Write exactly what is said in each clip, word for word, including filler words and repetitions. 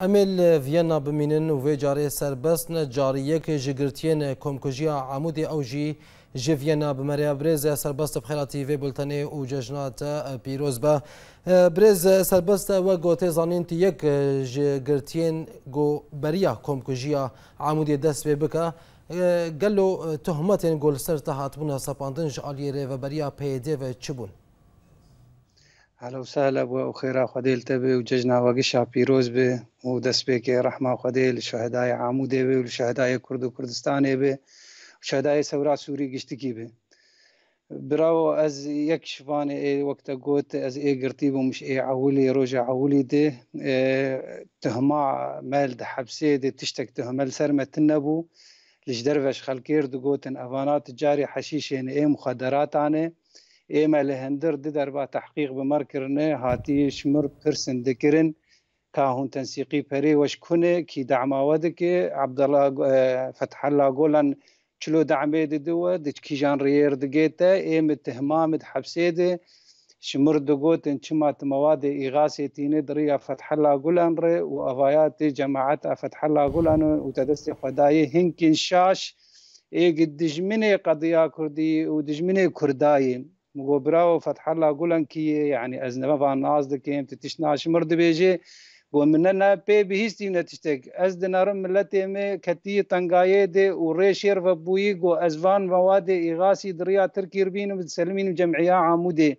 Em ê li Viyana bimînin û vê carê Serbest ne carî yek ji girtiyên komkujiya Amûdê ew jî ji Viyana bi me re ye. Birêz Serbest, bi xêr hatî vê bultenê û cejna te pîroz be. Birêz Serbest, wek ku tê zanîn tu yek ji girtiyên ku beriya komkujiya Amûdê dest pê bike. Gelo tohmetên ku li ser te hatibûne sepandin ji aliyê rêveberiya P Y D ve çi bûn? Ehla û sehla bi we û xêra Xwedê li te be û cejna we gişa pîroz be û destpêkê rehma Xwedê li şuhedayê Amûdê be û li şuhedayê Kurd û Kurdistanê be û şuhedayê Sewra Sûrî giştikî be. Birawo, ez yek ji vanê ê, wek te got, ez ê girtî bûm ji ê ewilî, roja ewilî de, e, tuhma me li di hepsê de tiştek tuhme li ser me tune bû. Li ji derve ji xelkê re digotin, evana ticarê heşîşê ne, ê muxederatan e. Ê me li hundir di derba tehqîq bi me re kirine, hatî ji min re pirsin dikirin, ka hûn tensîqî perê we ji ku ne, kî dema we dike, Abdullah, e, Fethullah Gulen çilo demê dide we, di kîjan riyê re digê te, ê min tihma min di hepsê de, ji min re digotin, çima tu mewadê îxasê tîne di riya Fethullah Gulen re û evaya tê cemaeta Fethullah Gulen û te destê xwe dayê hinkên şaş, ê gi dijminê qediya Kurdî û dijminê Kurdayê. Min got, "Bravo, Fethullah Gulen kî ye? Yanî ez ne van nas dikim, tu tişt naşimir dibêjê." Got, "Min ne, ne pê bihîstî ne tiştek. Ez dinerim miletê me ketiyî tengayê de û rê şêr ve bûyî, got, ez van mewadê îxasî di riya Tirkî re bînim, diselimînim cemîya Amûdê.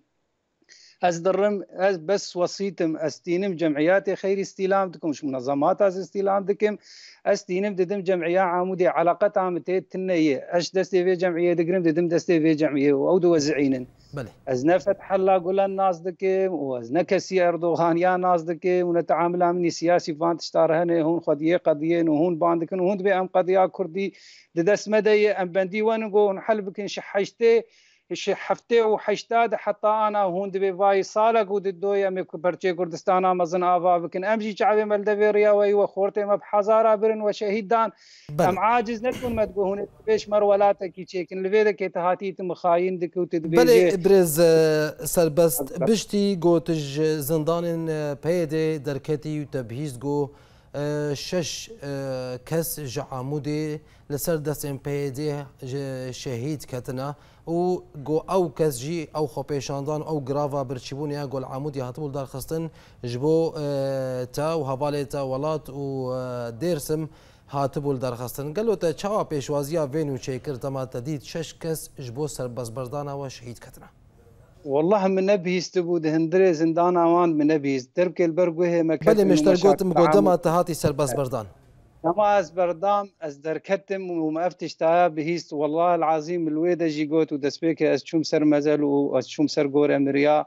Ez dirim, ez bes wesîtim, ez tînim cemiyatê xeyrî îstîlam dikim, ji munezemata ez îstîlam dikim, ez tînim didim cemiya Amûdê, eleqeta min tê tune ye. Ez destê vê cemiyê digirim, didim destê vê cemiyê û ew diwezînin. Belê. Ez ne Fethullah Gulen nas dikim û ez ne kesî Erdoganiya nas dikim û ne teamila min î siyasî van tişta re hene, hûn xwediyê qediyên û hûn ban dikin û hûn dibê em qediya Kurdî di dest me de ye, em bendî wenin ku hûn hel bikin, ji heştê, ji heftê û heşta de heta ana hûn dibê vayî salek û di doyê em ê ku perçê Kurdistana mezin ava bikin. Em jî çavê me li devê riya we yî, we xortê me bi hezara birin, we şehîd dan. Belê. Em aciz nebûn, me digot hûn ê dibê ji me re welatekî çêkin. Li vê dekê tu hatî tu min xayîn dikî û tu dibêjê. Belê, birêz, e, Serbest, Serbest. Piştî ku tu ji zindanên, e, P Y D derketî û te bihîst ku, e, şeş, e, kes ji Amûdê li ser destên P Y D ji şehîd ketine û ku ew kes jî ew xwepêşandan, ew girava birçîbûnê ya ku li Amûdê hatibû lidarxistin, ji bo, e, te û hevalê te welat û, e, Dêrsim hatibû lidarxistin. Gelo te çawa pêşwaziya vê nû çêkir, dema te dît şeş kes ji bo serbestberdana we şehîd ketine? Wallah, min nebihîstibû, di hundirê zindana wan min nebihîst. Dervkê li ber guhê me ketin. Belê, û meşter gotim, meşakil got, dema te hatî serbestberdan. Dema ez berdam, ez derketim û me ev tiştaya bihîst. Wallah el-azîm, li wê de jî got û destpêkê ez çûm ser mezel û ez çûm ser gore miriya.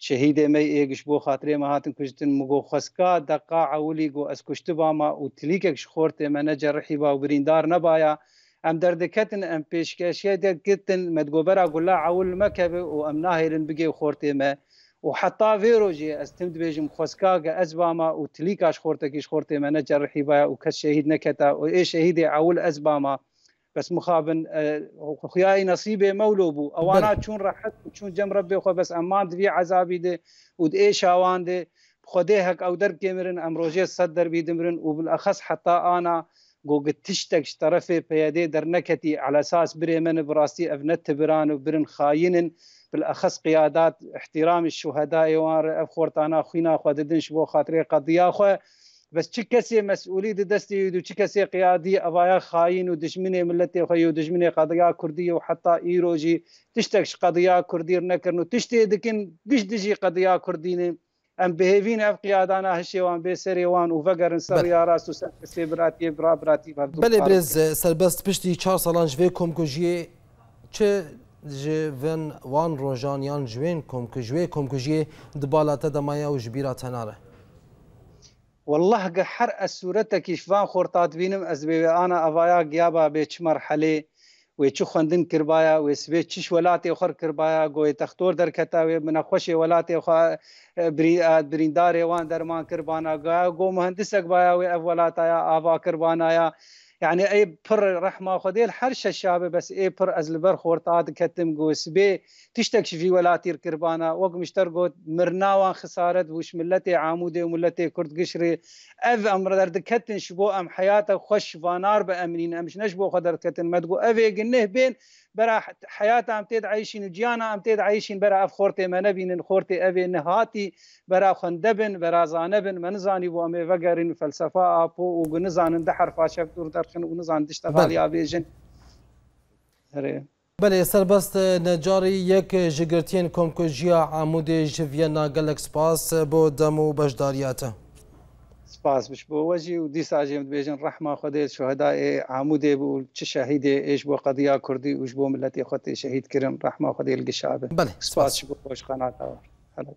Şehîdê me yê êk ji bo xatirê me hatin kuştin. Min got, xwestka deqa ewilî got ez kuştibama û tilîkek ji xortê me necerihîba û birîndar nebaya. Em derdiketin, em pêşkeşiyê derketin, me digot bera gula ewil mekeve û em nahêlin bigê xortê me. Û heta vê rojê ez tim dibêjim, xwestka ge ez bama û tilîka ji xortekî ji xortê me necerihîbaya û kes şehîd neketa û ê şehîdê ewil ez bama. Bes mixabin, e, xuyayî nesîbê mewlo bû. Ewana Belê. çûn rehet û çûn cem Rebbê xwe, bes em man di vî ezabî de û di êşa wan de. Bi Xwedê hek ew derkê mirin, em rojê sed derbî dimirin û bilexes heta ana ku gi tiştek ji terefê P Y D derneketî, elesas birê me ne, bi rastî ev ne tibiran û birin xayîn in. Bilexes qiyadat, îhtîramî şuhedayê wan re, ev xortana xwîna xwe didin ji bo xatirê qediya xwe. Bes çi kesê mesûlî di destê wî de, çi kesê qiyadî evaya xayîn û dijminê miletê xwe yê û dijminê qediya Kurdî yê û heta îro jî tiştek ji qediya Kurdî re nekirin û tiştê dikin giş dijî qediya Kurdî ne. Em bi hêvî ne ev qiyadana hişê wan bê serê wan û vegerin ser Belê. riya rast û ser kesê biratiyê, bira biratî bi hevdû Belê, qar birêz, bikin. Serbest, piştî çar salan ji vê komkujiyê çi ji vin wan rojan yan ji wên komku-, ji wê komkujiyê di bala te de maye û ji bîra te nare? Wallah, ge her ez sûretekî ji van xorta dibînim, ez dibê wê ana evaya giyaba bê çi merhelê, wê çi xwendin kirbaya, wê sibê çi ji welatê xwe re kirbaya, go wê textor derketa, wê bi nexweşê welatê xwe, e, birî-, e, birîndarê wan derman kirbana, go, go muhendisek baya, wê ev welata ya ava kirbana ya. Yani ê pir rehma Xwedê li her şeşa be, bes ê pir ez li ber xorta diketim, got, sibê tiştek ji vî welatî kiribana, wek min ji te re got, mirina wan xisaret bû, ji miletê Amûdê û miletê Kurd gişrê. Ev em derdiketin ji bo em heyata xweş vanar bi emnîn, em ji ne ji bo xwe derdiketin. Me digot, ev ê gineh bên, bera heyata em tê de eyşîn û ciyana em tê de eyşîn, bera ev xortê me nebînin, xortê ev ê nihatî, bera xwende bin, bera zane bin, me nizanî bû em ê vegerîn felsefa Apo û gu nizanin di herfa çev dûr derxin û nizanin tişta Belê. Xaliya bêjin. Erê. Belê, Serbest Necarî, yek ji girtiyên komkujiya Amûdê ji Viyana, gelek spas bo dem û beşdariya te. Spas bi ji bo we jî û dîsa jî em dibêjin rehma Xwedê li şuhedayê Amûdê bû û çi şehîdê ê ji bo qediya Kurdî û ji bo miletê xwe tê şehîd kirin, rehma Xwedê li gişa be. Belê, Spas spas. Ji bo xwe ji qenata we. Helal.